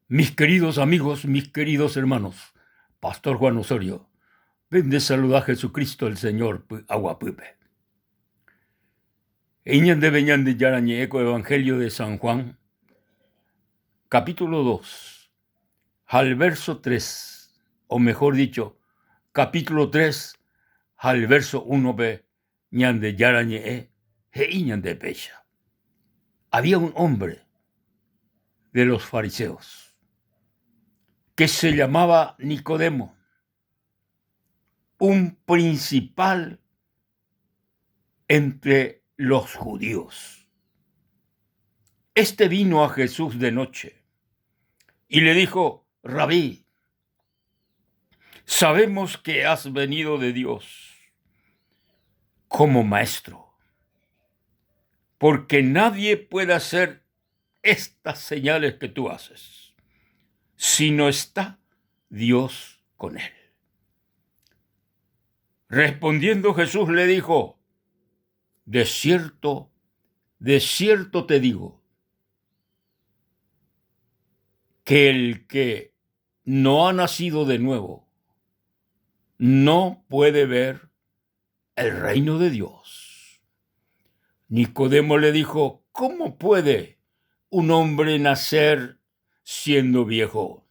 Mis queridos amigos, mis queridos hermanos, Pastor Juan Osorio, pende saluda Jesucristo el Señor py'aguapýpe. He'i ñandéve Ñandejára ñe'ẽ ko Evangelio de San Juan, capítulo 2, ha el verso 3, o mejor dicho, capítulo 3, ha el verso 1-pe Ñandejára ñe'ẽ he'i ñande péicha, Había un hombre de los fariseos que se llamaba Nicodemo, un principal entre los judíos. Este vino a Jesús de noche y le dijo, Rabí, Sabemos que has venido de Dios como maestro, porque nadie puede hacer estas señales que tú haces si no está Dios con él. Respondiendo Jesús le dijo, De cierto, de cierto te digo, que el que no ha nacido de nuevo no puede ver el reino de Dios. Nicodemo le dijo, ¿cómo puede un hombre nacer siendo viejo?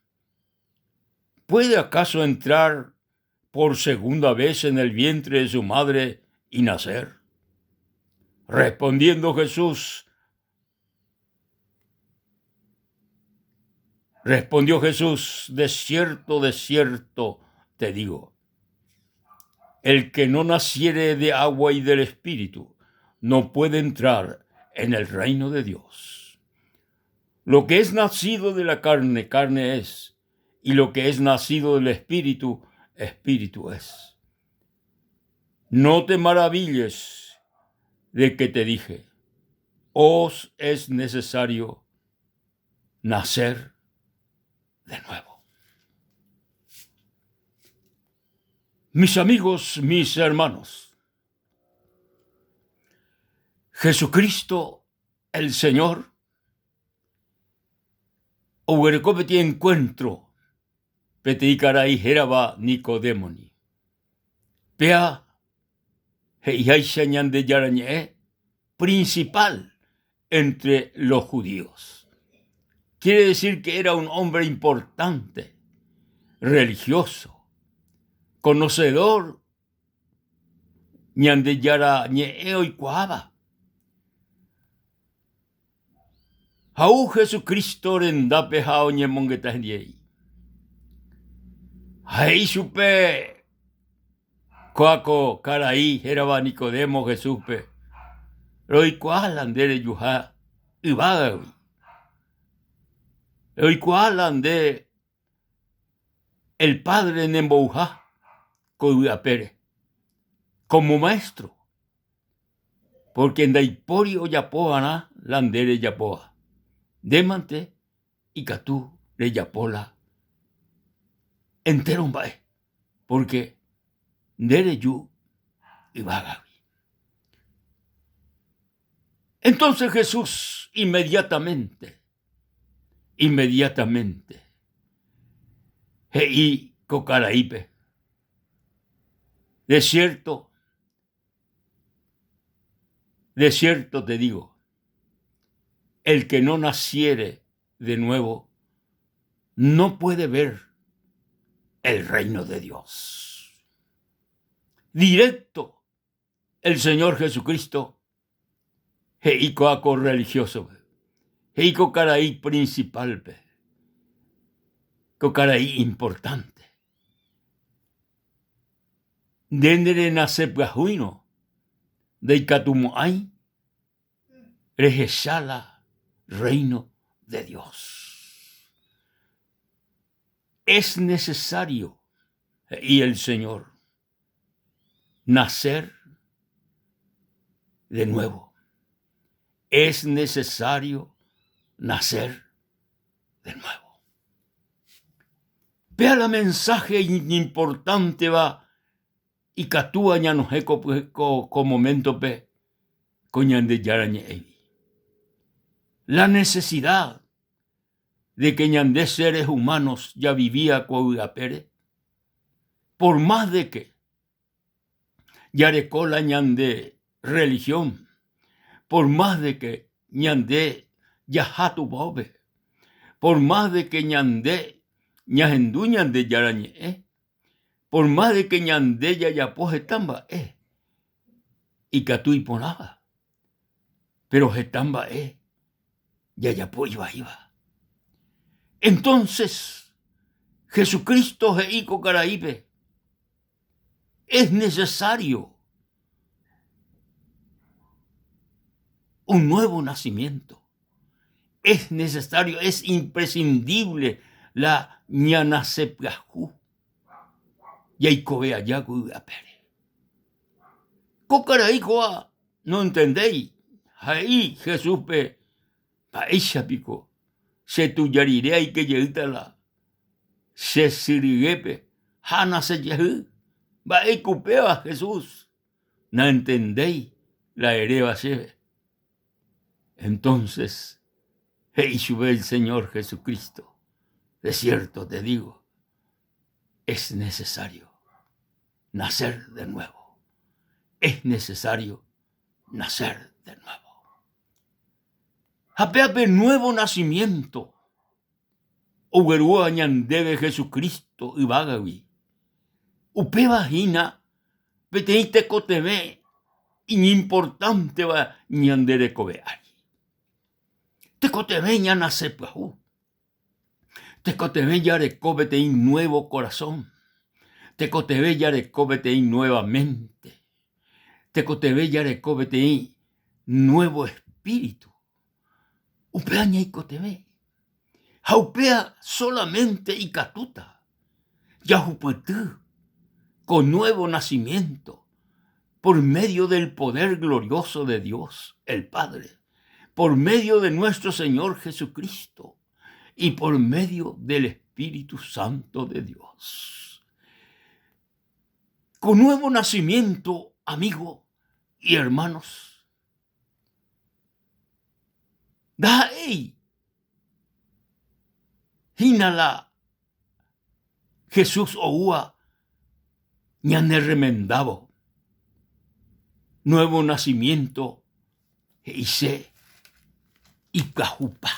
¿Puede acaso entrar por segunda vez en el vientre de su madre y nacer? Respondiendo Jesús, Respondió Jesús, de cierto, de cierto te digo, el que no naciere de agua y del Espíritu no puede entrar en el reino de Dios. Lo que es nacido de la carne, carne es, y lo que es nacido del Espíritu, Espíritu es. No te maravilles de que te dije, os es necesario nacer de nuevo. Mis amigos, mis hermanos, Jesucristo el Señor oguereko peteĩ encuentro peteĩ karai hérava Nicodémoni. Péa he'iháicha Ñandejára Ñe'ẽ principal entre los judíos. Quiere decir que era un hombre importante, religioso, conocedor Ñandejára ñe'ẽ oikuaáva. Ha ou Jesucristo rendápe ha oñemongeta hendiei. Ha he'i chupe kóa ko karai hérava Nicodemo Jesúspe, Roikuaa la nde rejuha yvágagui. Roikuaa la nde El Padre nembouha ko yvy apére como maestro, porque ndaipóri ojapo va'erã la nde rejapóva, nde mante ikatu rejapo la entéro mba'e, porque nde reju yvágagui. Entonces Jesús inmediatamente Inmediatamente he'i ko karaípe, De cierto, de cierto te digo, el que no naciere de nuevo no puede ver el reino de Dios. Directo el Señor Jesucristo he'i ko'a ko religioso-pe, he'i ko karai principal-pe, ko karai importante. Nde nerenase pyahúirõ ndaikatumo'ãi rehecha la Reino de Dios. Es necesario, he'i el Señor, nacer de nuevo. Es necesario nacer de nuevo. Péa la mensaje iñimportánteva ikatúva ñanohẽ ko moméntope ko Ñandejára Ñe'ẽgui. La necesidad. de que ñande seres humanos javivía ko yvy apére, por más de que jareko la ñande religión, por más de que ñande jaha tupaópe, por más de que ñande ñahendu Ñandejára ñe'ẽ, por más de que ñande jajapo heta mba'e ikatu iporãva, pero heta mba'e jajapo ivaíva. Entonces, Jesucristo he'i ko karaípe, Es necesario un nuevo nacimiento. Es necesario, es imprescindible la ñanase pyahu jaikove aja ko yvy apére. Ko karai kóva nontendéi ha he'i Jesúspe, Mba'éicha piko che tuja rire aike jeýta la che sy ryépe ha anase jey? Mba'éiko upéva Jesús? Naentendéi la eréva chéve. Entonces he'i chupe el Señor Jesucristo, De cierto te digo, es necesario nacer de nuevo. Es necesario nacer de nuevo. Ha péa pe nuevo nacimiento oguerúva ñandéve Jesucristo yvágagui. Upéva hína peteĩ tekotevẽ iñimportánteva ñande rekove ári. Tekotevẽ ñanase pyahu. Tekotevẽ jareko peteĩ nuevo corazón. Tekotevẽ jareko peteĩ nueva mente. Tekotevẽ jareko peteĩ nuevo espíritu. Upéva ñaikotevẽ. Ha upéva solamente ikatúta jahupyty ko nuevo nacimiento por medio del poder glorioso de Dios el Padre, por medio de nuestro Señor Jesucristo y por medio del Espíritu Santo de Dios. Con nuevo nacimiento, amigo y hermanos, ndaha'éi hína la Jesús oúva ñanerremendávo. Nuevo nacimiento he'ise ipyahupa,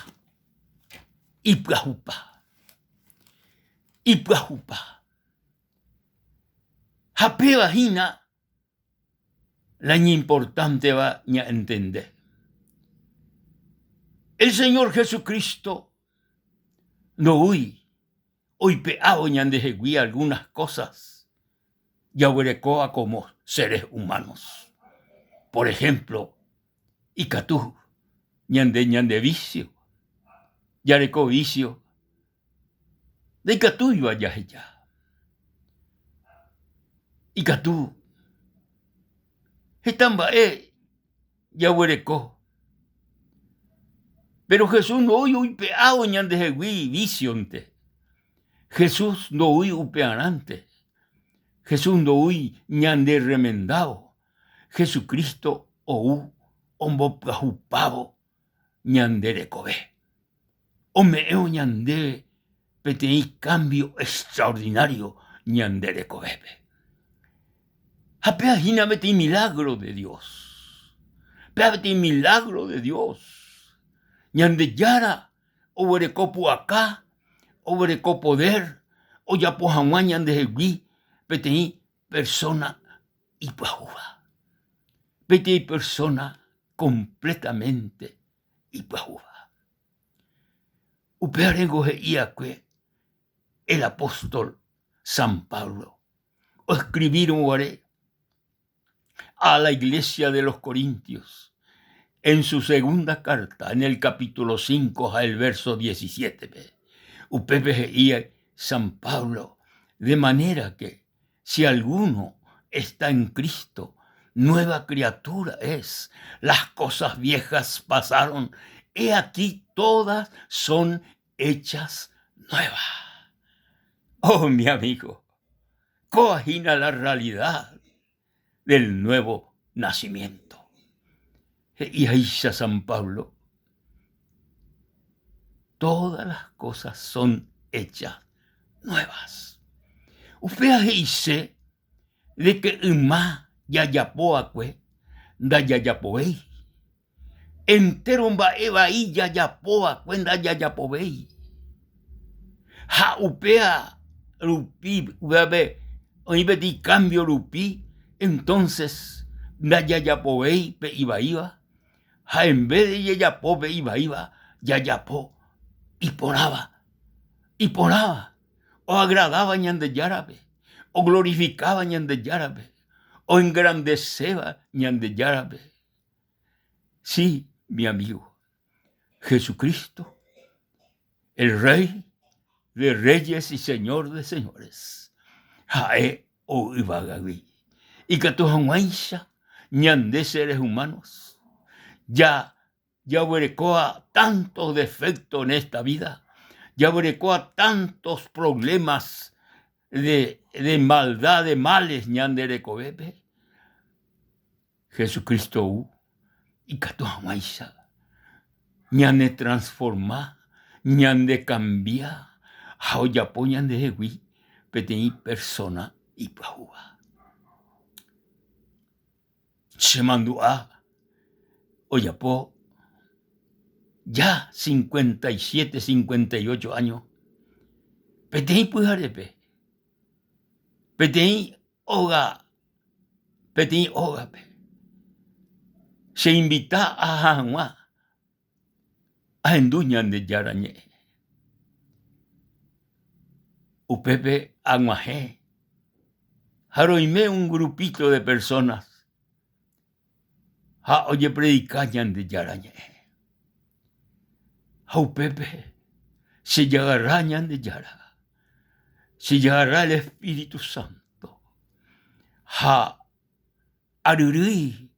ipyahupa, ipyahupa. Ha péva hína La iñimportánteva ña'entende. El Señor Jesucristo ndoúi oipe'ávo ñandehegui algunas cosas jaguerekóva como seres humanos. Por ejemplo, ikatu ñande ñande vicio, jareko vicio Ndaikatúiva jaheja. Ikatu heta mba'e jaguereko. Péro Jesús ndoúi oipe'ávo ñandehegui vísionte. Jesús ndoúi upearãnte. Jesús ndoúi ñanderremendávo. Jesucristo ou ombopyahupávo ñande rekove. Ome'ẽvo ñandéve peteĩ cambio extraordinario ñande rekovépe. Ha péva hína peteĩ milagro de Dios. Péva peteĩ milagro de Dios. Ñandejára oguereko pu'aka, oguereko poder ojapo hag̃ua ñandehegui peteĩ persona ipyahúva. Peteĩ persona completamente ipyahúva. Upévarengo he'i va'ekue el apóstol San Pablo oescribírõ guare a la iglesia de los Corintios en su segunda carta, en el capítulo 5 ha el verso 17-pe. Upépe he'i San Pablo, de manera que si alguno está en Cristo, nueva criatura es. Las cosas viejas pasaron, he aquí todas son hechas nuevas. Oh, mi amigo, kóa hína la realidad del nuevo nacimiento. He'i háicha San Pablo. Todas las cosas son hechas nuevas. Upéva he'ise de que yma jajapo va'ekue ndajajapovéi. Entéro mba'e vai jajapo va'ekue ndajajapovéi. Ha upéva rupi, upévape oĩ peteĩ kámbio rupi, entónses ndajajapovéi pe ivaíva ha en ves de jajapo pe ivaíva jajapo iporãva, iporãva, oagradáva Ñandejárape, oglorifikáva Ñandejárape, oengrandeséva Ñandejárape. Si, mi amigo, Jesucristo, el Rey de reyes y Señor de señores, ha'e ou yvágagui, ikatu hag̃uáicha ñande seres humanos ja jaguerekóva tantos defectos en esta vida, jaguerekóva tantos problemas de, de maldad, de males ñande rekovépe, Jesucristo ou ikatu hag̃uáicha ñanetransforma, ñandekambia ha ojapo ñandehegui peteĩ persóna ipyahúva. Chemandu'a ojapo ja 57, 58 áño peteĩ pyharépe, peteĩ óga peteĩ ógape. Cheinvita aha hag̃ua ahendu Ñandejára Ñe'ẽ. Upépe ag̃uahẽ ha roime un grupito de personas ha ojepredika Ñandejára Ñe'ẽ. Ha upépe chejagarra Ñandejára, chejagarra el Espíritu Santo ha aryrýi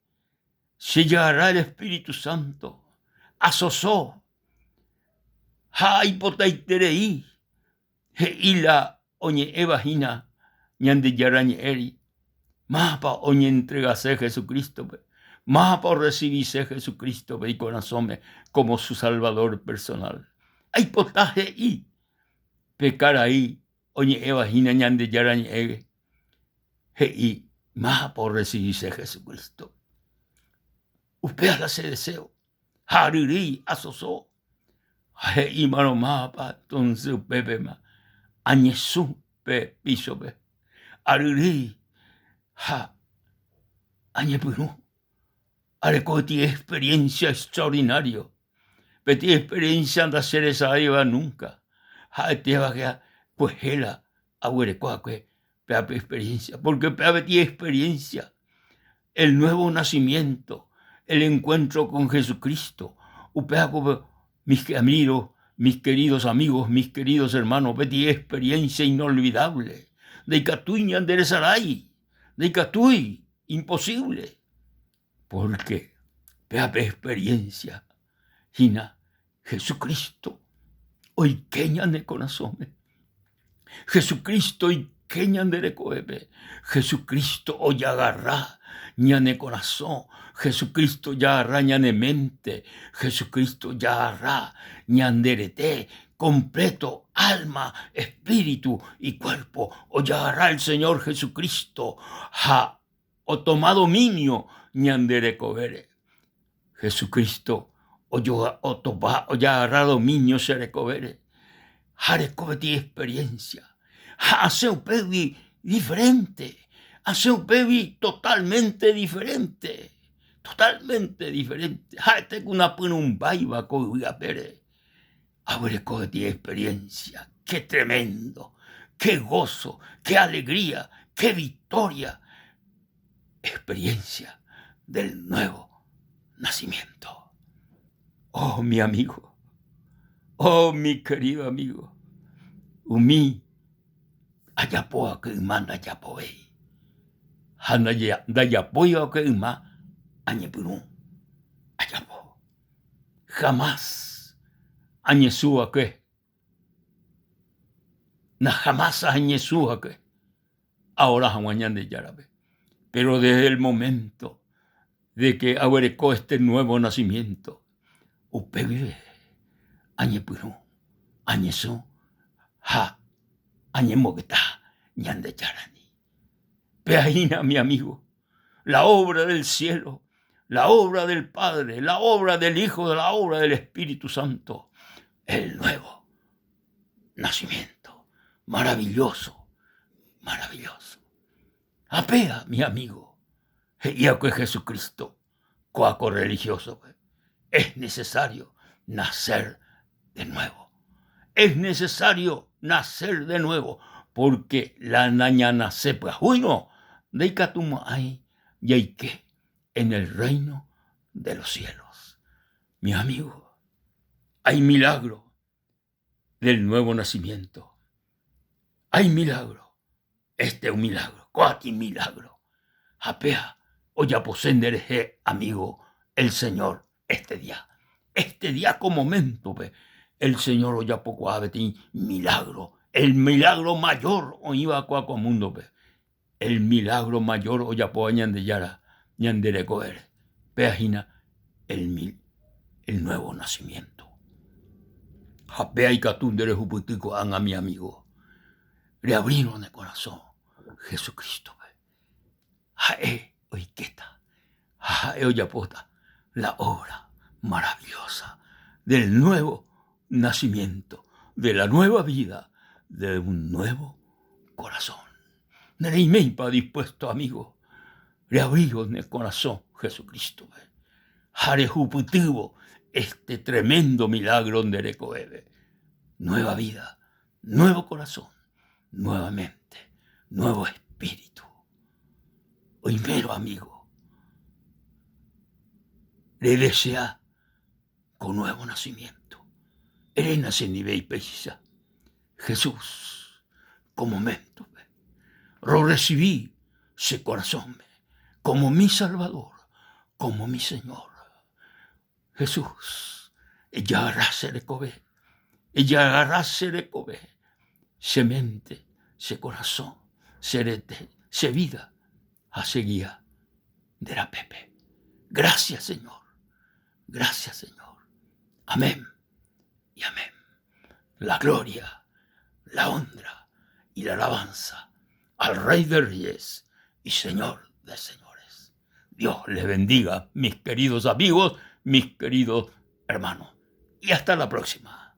chejagarra el Espíritu Santo, asoso ha aipotaiterei He'i la oñe'ẽva hína Ñandejára Ñe'ẽri, mávapa oñentregase Jesucrístope, mávapa orresivise Jesucrístope ikorasõme kómo su Salvadór personál. Aipota he'i pe karai oñe'ẽva hína Ñandejára Ñe'ẽre, he'i mávapa orresivise Jesucrístope. Upéva la che deseo. Ha ryrýi asoso ha he'ímarõ mávapa entonce upépema añesũ pe písope aryrýi ha añepyrũ areko peteĩ experiencia extraordinario, peteĩ experiencia ndacheresaráiva nunca ha'etéva kuehe la aguereko va'ekue péva pe experiencia, porque péva peteĩ experiencia, el nuevo nacimiento, el encuentro con Jesucristo, upéva ko mis amigos, mis queridos amigos, mis queridos hermanos, peteĩ experiencia inolvidable, ndaikatúi ñanderesarái, ndaikatúi, imposible, porque péva pe experiencia hína Jesucristo oike ñane korasõme. Jesucristo oike ñande rekovépe. Jesucristo ojagarra ñane korasõ. Jesucristo ojagarra ñane ménte. Jesucristo ojagarra ñande rete completo, alma, espíritu y cuerpo. Ojagarra el Señor Jesucristo ha otoma dominio ñande rekovére. Jesucristo otopa ojagarra dominio che rekovére ha areko peteĩ experiencia ha asẽ upégui diferente, asẽ upégui totalmente diferente, totalmente diferente, ha'ete ku napyrũmbáiva ko yvy apére, aguereko peteĩ experiencia, ke tremendo, ke gozo, ke alegría, ke victoria, experiencia del nuevo nacimiento. Oh, mi amigo, oh, mi querido amigo, umi ajapo va'ekue yma ndajapovéi ha ndajapói va'ekue yma añepyrũ ajapo. Jamás añesũ va'ekue na jamás añesũ va'ekue ahora hag̃ua Ñandejárape. Pero desde el momento de que aguereko este nuevo nacimiento, upe guive añepyrũ. Añesũ ha añembogueta Ñandejárandi. Péa hína mi amigo, la obra del cielo, la obra del Padre, la obra del Hijo, la obra del Espíritu Santo, el nuevo nacimiento. Maravilloso, maravilloso. Ha péa, mi amigo, he'iakue Jesucristo ko'a ko religioso-pe, es necesario nacer de nuevo. Es necesario nacer de nuevo, porque la nañanase pyahúirõ ndaikatumo'ãi jaike en el reino de los cielos. Mi amigo, hay milagro del nuevo nacimiento. Hay milagro. Este es un milagro. Ko'áti milagro. Ha péa ojapose nderehe, amigo, el Señor este día. Este día ko momento-pe el Señor ojapokuaa peteĩ milagro. El milagro mayor oĩva kua ko mundo-pe. El milagro mayor ojapóva Ñandejára ñande rekovére. Péa hína el, el nuevo nacimiento. Ha péa ikatu nde rehupyty ko'ág̃a mi amigo. Reabrírõ ne korasõ Jesucristo-pe. Ha'e oikéta ha ha'e ojapóta la obra maravillosa del nuevo nacimiento, de la nueva vida, de un nuevo corazón. Nereiméipa dispuesto, amigo, reabrívo ne korasõ Jesucristo-pe ha rehupytývo este tremendo milagro nde rekovépe, nueva vida, nuevo corazón, nueva mente, nuevo espíritu. Oimérõ, amigo, redesea ko nuevo nacimiento, eréna chendive péicha, Jesús, ko momento-pe, rorrecibi che korasõme como mi Salvador, como mi Señor. Jesús, ejagarra che rekove, ejagarra che rekove, che mente, che korasõ, che rete, che vida ha che guía nde rapépe. Gracias, Señor. Gracias, Señor. Amén y amén. La gloria, la honra y la alabanza al Rey de Reyes y Señor de Señores. Dios les bendiga, mis queridos amigos, mis queridos hermanos. Y hasta la próxima.